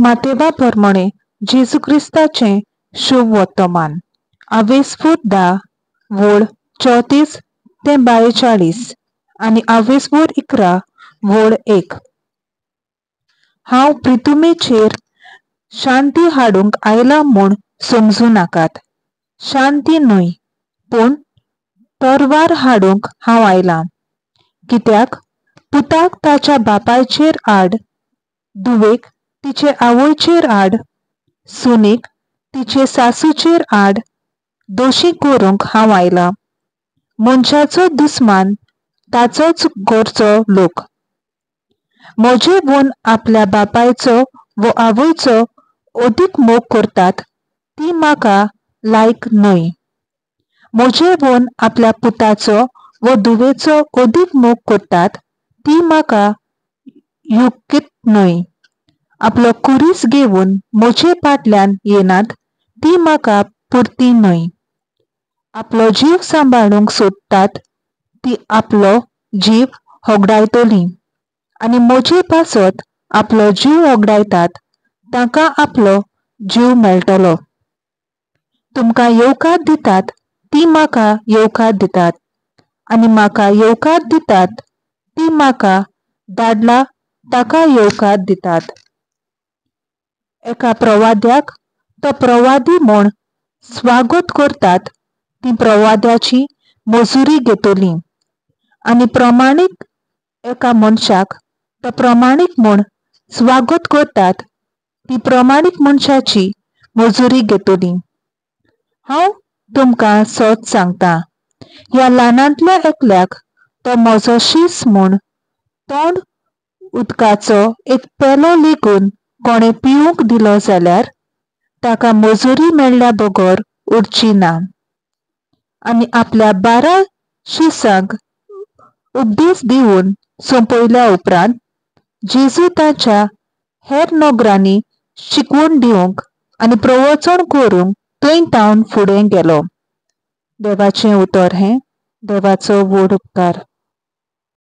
मातेवा परमणें जेजू क्रिस्ताचें शुभ वर्तमान. आवेसपूर 10 वळ 34 ते 42 आनी आवेसपूर 11 वळ 1. हांव प्रितुमेचेर शांती हाडूंक आयला म्हूण समजूं नाकात. शांती न्हय, पूण तरवार हाडूंक हांव आयलां. कित्याक पुताक ताच्या बापायचेर आड, धुवेक तिचे आवयचेर आड, सुनेक तिचे सासूचेर आड दोशी करूंक हांव आयलां. मनशाचो दुस्मान ताचोच घरचो लोक. म्हजे वून आपल्या बापायचो वो आवयचो अदीक मोग करतात ती म्हाका लायक न्हय. म्हजे वून आपल्या पुताचो वो धुवेचो अदीक मोग करतात ती म्हाका युकीत न्हय. आपलो खुरीस घेवन म्हजे फाटल्यान येनात ती म्हाका पुरती न्हय. आपलो जीव सांबाळूंक सोदतात ती आपलो जीव होगडायतली आनी म्हजे पासत आपलो जीव होगडायतात तांकां आपलो जीव मेळटलो. तुमकां येवकार दितात ती म्हाका येवकार दितात आनी म्हाका येवकार दितात ती म्हाका धाडला ताका येवकार दितात. एका प्रवाद्याक तो प्रवादी म्हूण स्वागत करतात ती प्रवाद्याची मजुरी घेतली आनी प्रमाणीक एका मनशाक तो प्रमाणीक म्हूण स्वागत करतात ती प्रमाणीक मनशाची मजुरी घेतली. हांव तुमकां सत सांगता, ह्या ल्हानांतल्या एकल्याक तो म्हजो शीस म्हूण तोंड उदकाचो एक पेलो लेगून कोणें पिवंक दिलो जाल्यार ताका मजुरी मेळ्ळ्या बगर उरची ना. आनी आपल्या 12 शिसांक उपदेश दिवन सोंपयल्या उपरांत जेजू ताच्या हेर नगरांनी शिकवण दिवंक आनी प्रवचन करूंक थंय तावन फुडें गेलो. देवाचें उतर हें. देवाचो व्हड उपकार.